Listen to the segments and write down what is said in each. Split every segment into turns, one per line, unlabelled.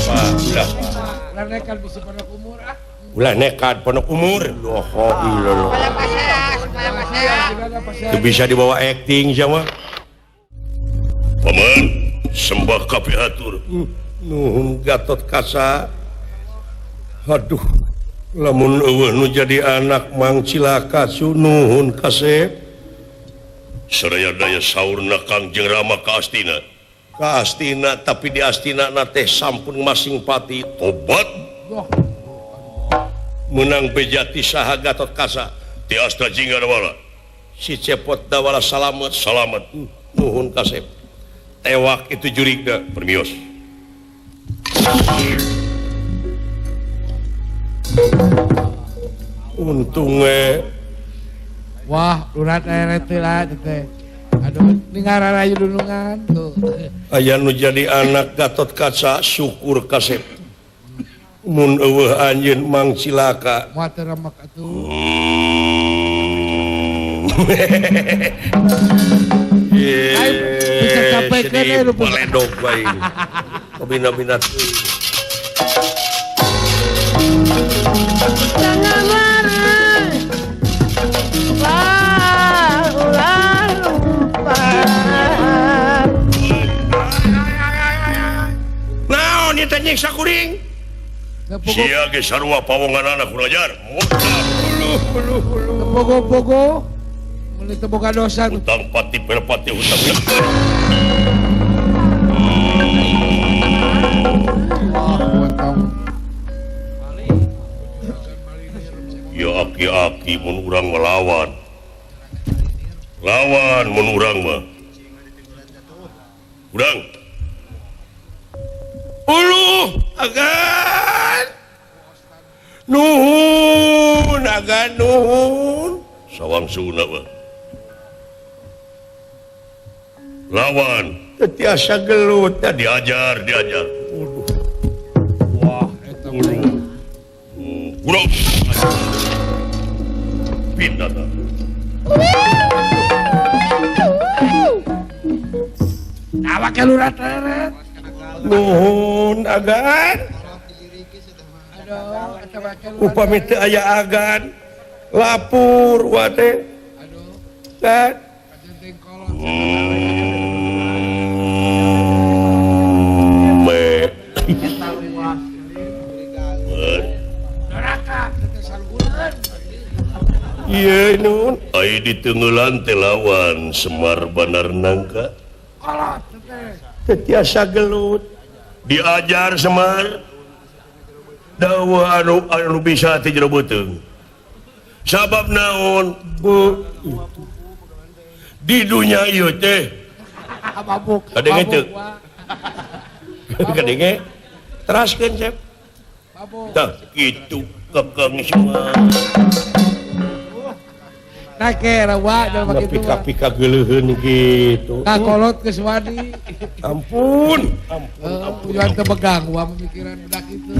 Pak, ulah Pak.
Ulah nekat bisa pondok umur ah.
Ulah nekat pondok umur. Loh, ilallah. Itu bisa dibawa acting sama.
Paman, sembah kapihatur.
Nuhun Gatot Kaca. Aduh, lamun eueuh nu jadi anak mang cilaka su nuhun kasep.
Saraya daya saurna Kangjeng Rama ka Astina.
Ka Astina tapi di Astina na teh sampun masing pati
tobat.
Menang bejati saha Gatot Kaca.
Ti Asta Jingga Dawala.
Si Cepot Dawala salamet.
Salamet.
Nuhun kasep. Tewak itu jurigna
permios.
Untungnya
wah urat eret lah teh. Aduh ningarara dunungan tuh.
Aya nu jadi anak Gatot Kaca syukur kasep. Mun eueuh anjeun mang cilaka.
Moal teu remek atuh. Bisa sampai ke
baledog bae. Kabina-bina teuing.
Jangan marah, ulah lupa.
Naon ieu teh nyiksa kuring?
Sia ge sarua pawongan anak kurajar.
Uluh uluh uluh.
Pogo-pogo. Mun teu boga dosa.
Hutang pati perpati hutang. Ya aki-aki mun urang melawan. Lawan mun urang mah. Urang.
Uluh agan. Nuhun agan nuhun.
Sawang suna mah. Lawan.
Teu tiasa gelut
diajar, diajar.
Uluh.
Wah eta
uluh. Urang. Pindah ta.
Awak lurat eret.
Nuhun agan.
Aduh, eta make
upami teu aya agan lapur wa teh.
Aduh.
Kan.
Me.
Iya nun.
Ai ditenggelan teh lawan Semar Banar Nangka.
Kolot teh.
Teu tiasa gelut.
Diajar Semar. Dawa anu bisa teh jero beuteung. Sabab naon?
Bu.
Di dunya ieu teh.
Mabuk.
Kadenge teu. Kadenge. Teraskeun Cep.
Mabuk.
Tah kitu Kakang Semar.
Nah kera wa jelema kitu.
Pika-pika geuleuheun kitu.
Ka kolot geus wani.
Ampun, ampun, ampun.
Tujuan teu begang wa pemikiran budak itu.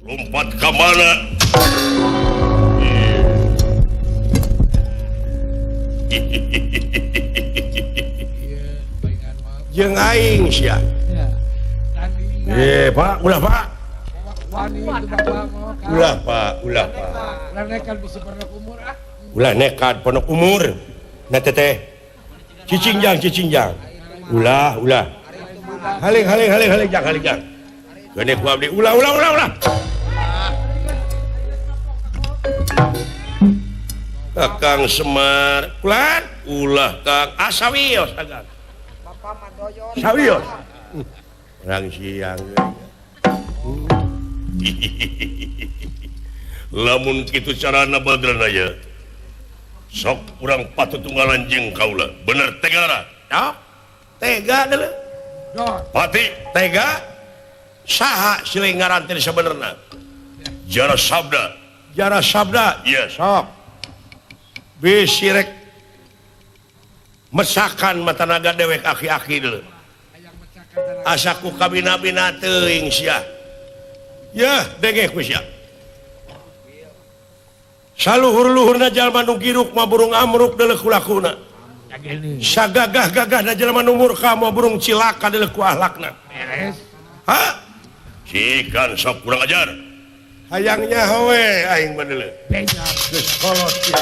Lompat ka mana?
Jeung aing sia. Eh, Pak, ulah Pak.
Wani itu bapak mau.
Ulah Pak, ulah Pak.
Ulah nekat bisa pondok umur ah.
Ulah nekat pondok umur. Nah teteh. Cicing jang, cicing jang. Ulah, ulah. Haling, haling, haling, haling jang, haling jang. Gede ku abdi. Ulah, ulah, ulah, ulah. Kakang Semar, ulah, ulah Kang. Asawios Kang.
Bapak Madoyo.
Sawios. Orang siang.
Lamun kitu carana Badranaya sok urang patut tunggalan jeung kaula bener tegara
no? Tega deuleu
pati
tega saha silih ngaran teh sabenerna
jara sabda
jara sabda
yes
sok bisi rek mesakan matanaga dewek aki-aki deuleu asa ku kabina-bina teuing sia. Yah, denge ku sia. Saluhur-luhurna jalma nu giruk mah burung amruk deuleuh ku lakuna. Sagagah-gagahna jalma nu murka mah burung cilaka deuleuh ku ahlakna.
Beres.
Ha?
Cikan sok kurang ajar.
Hayangnya we aing mah deuleu. Geus kolot ieu.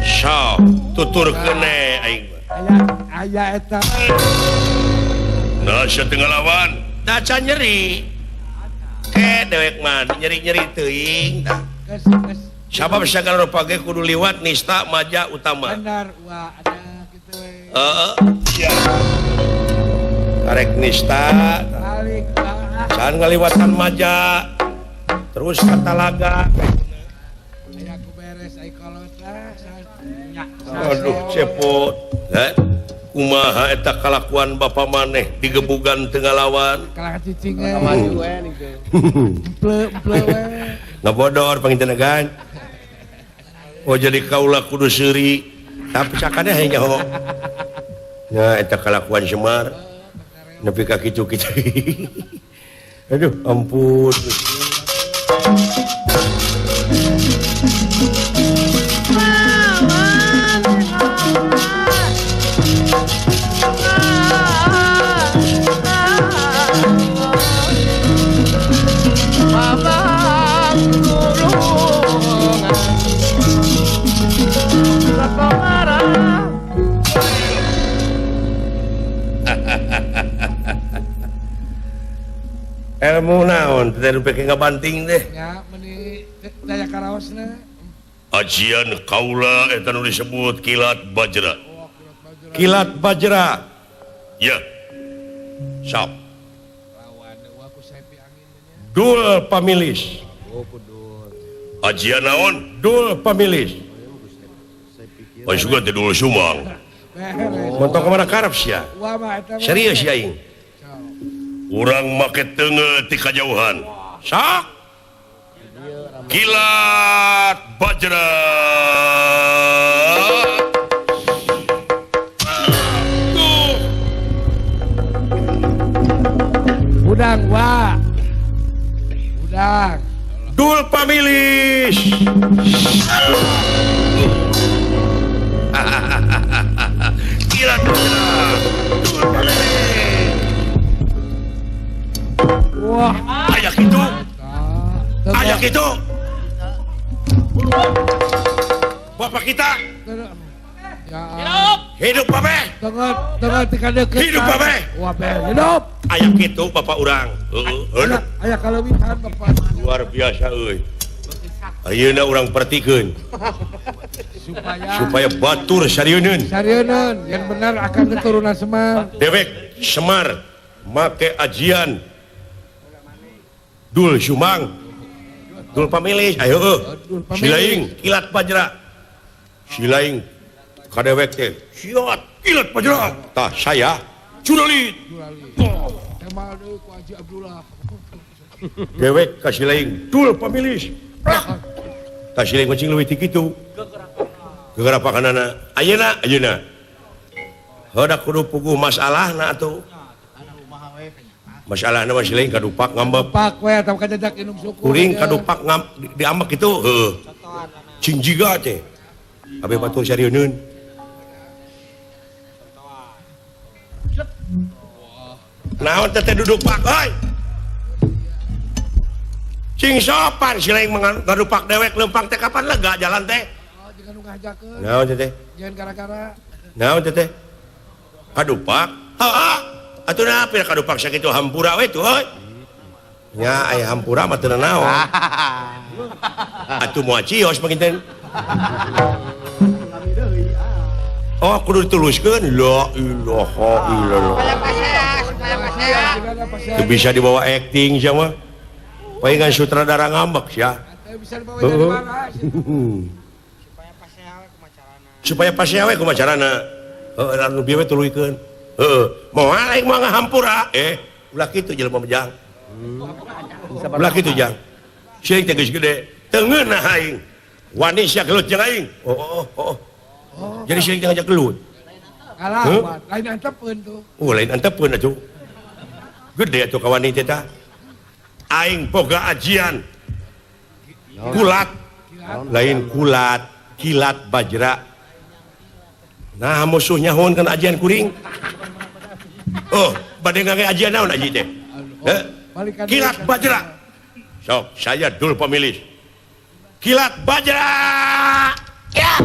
Sok tutur kene aing.
Aya eta.
Nah, sia teu ngalawan.
Da can nyeri. Dewek mah nyeri-nyeri teuing tah. Sabab sagala rupa ge kudu liwat nista maja utama.
Benar, wah ada kitu we.
Heeh. Iya. Karek nista.
Balik.
Can ngaliwatan maja. Terus ka talaga.
Aya ku beres ai kolot lah.
Aduh cepot. Heh. Kumaha eta kalakuan bapa maneh digebugan teu ngalawan.
Kalah cicing we. Emple-emple we.
Ngabodor panginten kan. Oh jadi kaula kudu seuri. Tapi cakana hayang nyaho. Nya eta kalakuan Semar. Nepi ka kitu-kitu. Aduh ampun. Ilmu naon teh nu peke ngabanting teh.
Ya meuni daya karaosna.
Ajian kaula eta nu disebut kilat bajra.
Kilat bajra.
Ya.
Sok. Dul pamilis.
Ajian naon?
Dul pamilis.
Oh juga teh dul sumang.
Montong ka mana karep sia? Serius ya aing.
Urang make teungeut ti kajauhan.
Sok.
Kilat bajra.
Udang wa. Udang.
Dul pamilis. Kilat bajra. Dul pamilis.
Wah,
aya kitu. Aya kitu.
Bapak kita.
Hidup.
Hidup babe.
Tengah tika deukeut.
Hidup babe.
Wah, be, hidup.
Aya kitu bapak urang. Heeh.
Aya kaleuwihan bapak.
Luar biasa euy. Ayeuna urang pertikeun. Supaya batur sarieuneun.
Sarieuneun yang benar akan keturunan Semar.
Dewek Semar make ajian Dul Sumang, Dul pamilis, ayo silaing kilat bajra, silaing kadewek teh, siot kilat bajra, tah saya curalit, dewek ka silaing Dul pamilis, tah silaing kucing leuwih ti kitu, gegerapakanana, ayeuna ayeuna, heudak kudu puguh masalahna atuh. Masalah nama si lain kadupak ngambek.
Pak we atawa kajajak inum suku.
Kuring kadupak ngam diambek kitu heuh. Cing jiga teh. Abe batur sarieuneun. Naon teh duduk pak euy. Cing sopan si lain ngadupak dewek leumpang teh kapan lega jalan teh.
Oh, jangan nu ngajakeun.
Naon teh teh?
Jangan gara-gara.
Naon teh teh? Kadupak? Heeh. Atuh na pira kadupak sakitu hampura we tuh euy. Nya aya hampura mah teu nanaon. Atuh moal cios panginten. Oh kudu dituluskeun la ilaha illallah. Teu bisa dibawa acting sia mah. Palingan sutradara ngambek sia.
Bisa dibawa jadi mana?
Supaya pasea we kumaha carana.
Supaya pasea we kumaha carana. Heuh anu bieu we tuluykeun. Heeh, moal aing mah ngahampura. Ulah kitu jelema mah jang. Ulah kitu jang. Sieun teh geus gede, teu ngeunah aing. Wani sia gelut jeung aing. Oh. Jadi sieun teh ngajak gelut.
Kalah, lain antepeun tuh.
Oh, lain antepeun atuh. Gede atuh kawani teh tah. Aing boga ajian. Kulat. Lain kulat, kilat bajra. Nah, musuhnya nyahoan kana ajian kuring. Oh, bade ngangge ajian naon aji teh? Heh. Kilat bajra. Sok, saya dul pemilis. Kilat bajra. Ya.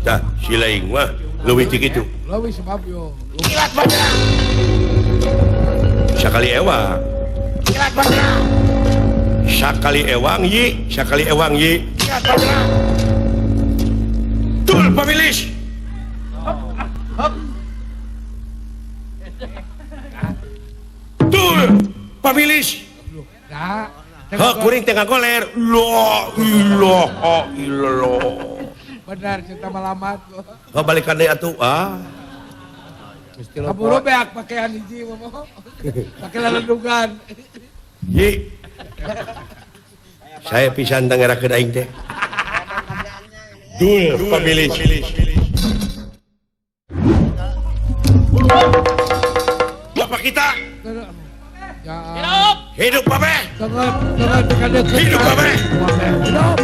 Tah, si laing mah leuwih ti kitu.
Leuwih sebab yo.
Kilat bajra. Sakali ewang. Kilat bajra. Sakali ewang yi, sakali ewang yi. Kilat bajra. Dul pemilis. Dul pemilis. Heh, kuring teh ngagoler. La ilaha illallah.
Benar cinta malamat.
Oh, balikan deui atuh. Ah.
Kaburu beak pakaian hiji mah. Pake laledugan.
Yi. Saya pisan teh ngerakeun aing teh. Dul pemilis. Bapak kita.
Hidup.
Hidup babe.
Hidup
Hidup babe.
Hidup.